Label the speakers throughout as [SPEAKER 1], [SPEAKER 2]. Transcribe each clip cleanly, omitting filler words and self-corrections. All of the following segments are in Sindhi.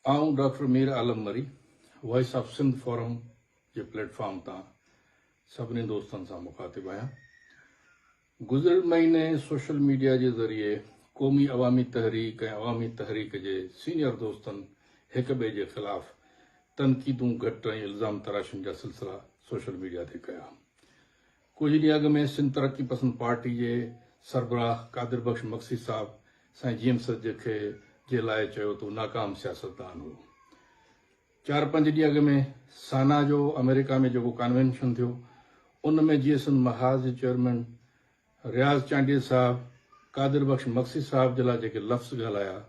[SPEAKER 1] آئون doctor Mir Alam Marri voice of Sindh forum جي پليٽ فارم تان سڀني دوستن سان مخاطب آهيان. گذريل مهيني سوشل ميڊيا جي ذريعي قومي عوامي تحريڪ ۽ عوامي تحريڪ جي سينيئر دوستن هڪ ٻئي جي خلاف تنقيدون گهٽ ۽ الزام تراشين جا سلسلا سوشل ميڊيا تي ڪيا. ڪجهه ڏينهن اڳ ۾ سنڌ ترقي پسند پارٽي جي سربراهه قادر بخش مگسي صاحب سائين جي ايم سيد کي جي لاء چيو ته هو ناڪام سياستدان هو. چار پنج ڏينهن اڳ ۾ سانا جو آمريڪا ۾ جيڪو ڪانوينشن ٿيو ان ۾ جي سنڌ محاذ جي چيئرمين رياض چانڊيي صاحب قادر بخش مگسي صاحب جي لاء جيڪي لفظ ڳالهايا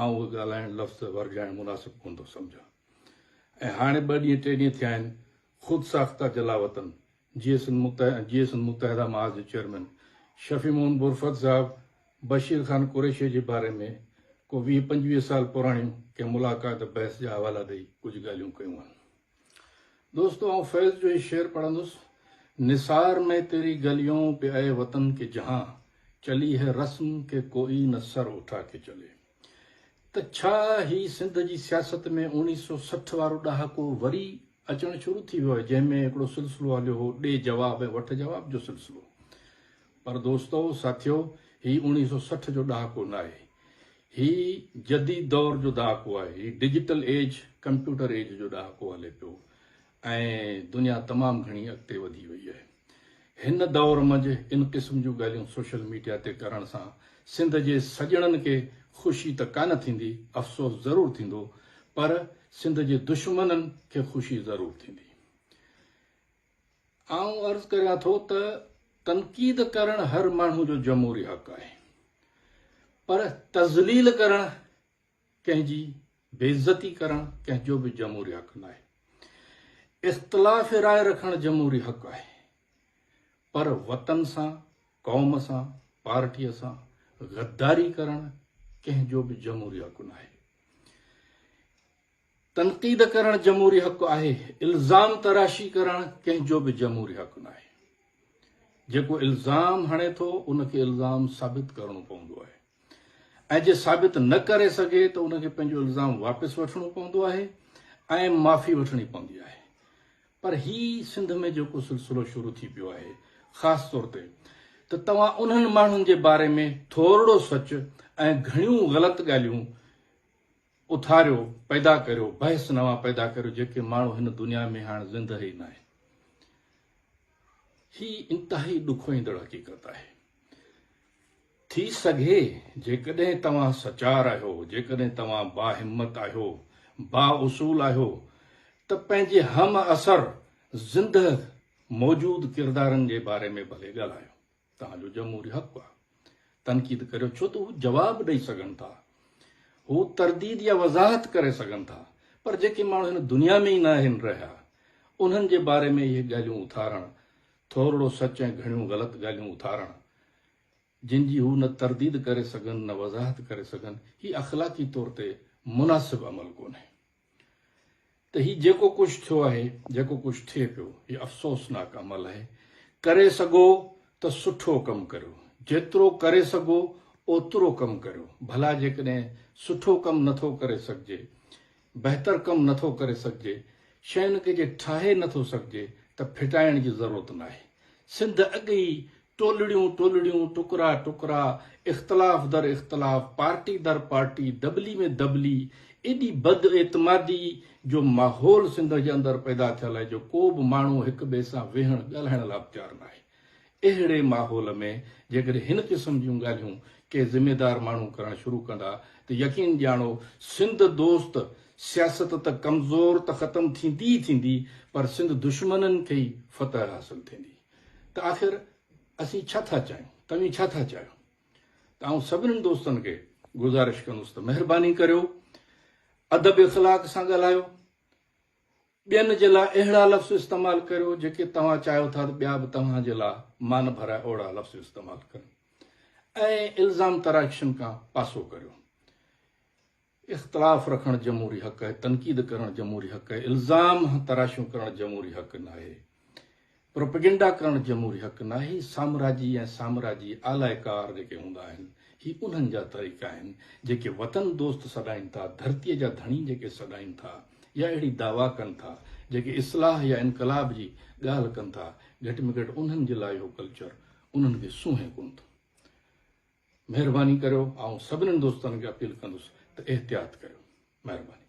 [SPEAKER 1] آئون اهي ڳالهائڻ لفظ ورجائڻ مناسب ڪونه ٿو سمجهان ۽ هاڻي ٻه ڏينهن ٽي ڏينهن ٿيا آهن خود ساخته جلاوطن جيئي سنڌ متحده محاذ جي چيئرمين شفيع محمد برفت صاحب بشير خان قريشي جي باري ۾ ڪو 20 25 سال پراڻيون ڪنهن ملاقات بحث جا حوالا ڏئي ڪجهه ڳالهيون ڪيون آهن. دوستو آئون فيض جو هي شعر پڙهندس، نثار مين تيري گليون پي اي وطن ڪي جهان چلي هي رسم ڪي ڪوئي نه سر اٺا ڪي چلي. ته ڇا هي سنڌ جي سياست ۾ 1960 وارو ڏهاڪو وري اچڻ شروع ٿي ويو آهي جنهن ۾ هڪڙو سلسلو هليو هو ڏي جواب ۽ وٺ جواب جو سلسلو. پر دوستو ساٿيو هي 1960 جو ڏهاڪو ناهي. هي جديد دور جو ڏهاڪو آهي. هي ڊجيٽل ايج، ڪمپيوٽر ايج جو ڏهاڪو هلي پيو ۽ دنيا تمام گهڻي اڳتي وڌي وئي آهي. هن دور منجهه ان قسم جون ڳالهيون سوشل ميڊيا تي ڪرڻ سان سنڌ جي سڄڻن کي خوشي ته ڪانه ٿيندي، افسوس ضرور ٿيندو، پر سنڌ جي دشمنن کي خوشي ضرور ٿيندي. آئون عرض ڪريان ٿو ته تنقيد ڪرڻ هر ماڻهو جو جمهوري حق آهي، پر تذليل ڪرڻ ڪنهن جي بيعزتي ڪرڻ ڪنهن جو به جمهوري حق ناهي. اختلاف راء رکڻ جمهوري حق آهي پر وطن سان، قوم سان، پارٽيء سان غداري ڪرڻ ڪنهن جو به جمهوري حق ناهي. تنقيد ڪرڻ جمهوري حق آهي، الزام تراشي ڪرڻ ڪنهن جو به جمهوري حق ناهي. جيڪو الزام هڻي ٿو ان کي الزام ثابت ڪرڻو پوندو آهي. ۽ جي ثابت نه ڪري سگهي ته ان کي پنهنجو الزام واپس وٺڻو پوندو آهي ۽ معافي وٺڻي پوندي آهي پر هي سنڌ ۾ جيڪو سلسلو شروع ٿي پيو آهي خاص طور تي ته توهان انهن ماڻهن جي باري ۾ ٿورڙو سچ ۽ گهڻيون غلط ڳالهيون اٿاريو پيدا ڪريو بحث نوان پيدا ڪريو جيڪي ماڻهو هن دنيا ۾ هاڻ زندهه ئي ناهن هي انتهائي ڏکوئيندڙ حقيقت آهي. ٿي سگهي جيڪڏهن توهان سچار آهيو، جيڪڏهن توهان باهمت آهيو، بااصول آهيو ته پنهنجي هم عصر زندهه موجود ڪردارن جي باري ۾ ڀلي ڳالهايو. توهان جو جمهوري حق آهي. تنقيد ڪريو ڇو ته هو جواب ڏئي سگهن ٿا. هو ترديد يا وضاحت ڪري سگهن ٿا. پر جيڪي ماڻهو هن دنيا ۾ ئي ناهن رهيا انهن جي باري ۾ اهي ڳالهيون اٿارڻ، ٿورڙو سچ ۽ گهڻيون غلط ڳالهيون اٿارڻ جن جي هو نه ترديد ڪري سگهن نه وضاحت ڪري سگهن، هي اخلاقي طور تي مناسب عمل ڪونهي. ته هي جيڪو ڪجهه ٿيو آهي، جيڪو ڪجهه ٿئي پيو، هي افسوسناڪ عمل آهي. ڪري سگهو ته سٺو ڪم ڪريو، جيترو ڪري سگهو اوترو ڪم ڪريو، ڀلا جيڪڏهن سٺو ڪم نٿو ڪري سگهجي، بهتر ڪم نٿو ڪري سگهجي، شين کي جي ٺاهي نٿو سگهجي ته ڦٽائڻ جي ضرورت ناهي. سنڌ اڳ ئي ٽولڙيون ٽولڙيون، ٽڪرا ٽڪرا، اختلاف در اختلاف، پارٽي در پارٽي، دٻلي ۾ دٻلي، ايڏي بد اعتمادي جو ماحول سنڌ جي اندر پيدا ٿيل آهي جو ڪو به ماڻهو هڪ ٻئي سان ويهڻ ڳالهائڻ لاء به تيار ناهي. اهڙي ماحول ۾ جيڪڏهن هن قسم جون ڳالهيون ڪي ذميدار ماڻهو ڪرڻ شروع ڪندا ته يقين ڄاڻو سنڌ دوست سياست ته ڪمزور ته ختم ٿيندي ئي ٿيندي پر سنڌ دشمنن کي ئي فتح حاصل ٿيندي ته آخر اسين ڇا ٿا چاهيون توهين ڇا ٿا چاهيو ته آئون سڀني دوستن کي گذارش ڪندس ته مهرباني ڪريو ادب اخلاق سان ڳالهايو ٻين جي لاء اهڙا لفظ استعمال ڪريو جيڪي توهان چاهيو ٿا ته ٻيا به توهان جي لاء مان ڀريا اهڙا لفظ استعمال ڪن ۽ الزام تراشين کان پاسو ڪريو. اختلاف رکڻ جمهوري حق آهي، تنقيد ڪرڻ جمهوري حق آهي، الزام تراشيون ڪرڻ جمهوري حق ناهي، پروپيگنڊا ڪرڻ جمهوري حق ناهي، سامراجي ۽ سامراجي آلائي ڪار جيڪي هوندا آهن هي انهن جا طريقا آهن، جيڪي وطن دوست سڏائين ٿا، ڌرتيء جا ڌڻي جيڪي سڏائين ٿا يا اهڙي دعويٰ ڪن ٿا، جيڪي اصلاح يا انقلاب جي ڳالهه ڪن ٿا، گهٽ ۾ گهٽ انهن جي لاء اهو ڪلچر انهن کي سونهين ڪونه ٿو. مهرباني ڪريو، آئون سڀني دوستن کي اپيل ڪندس ته احتياط ڪريو. مهرباني.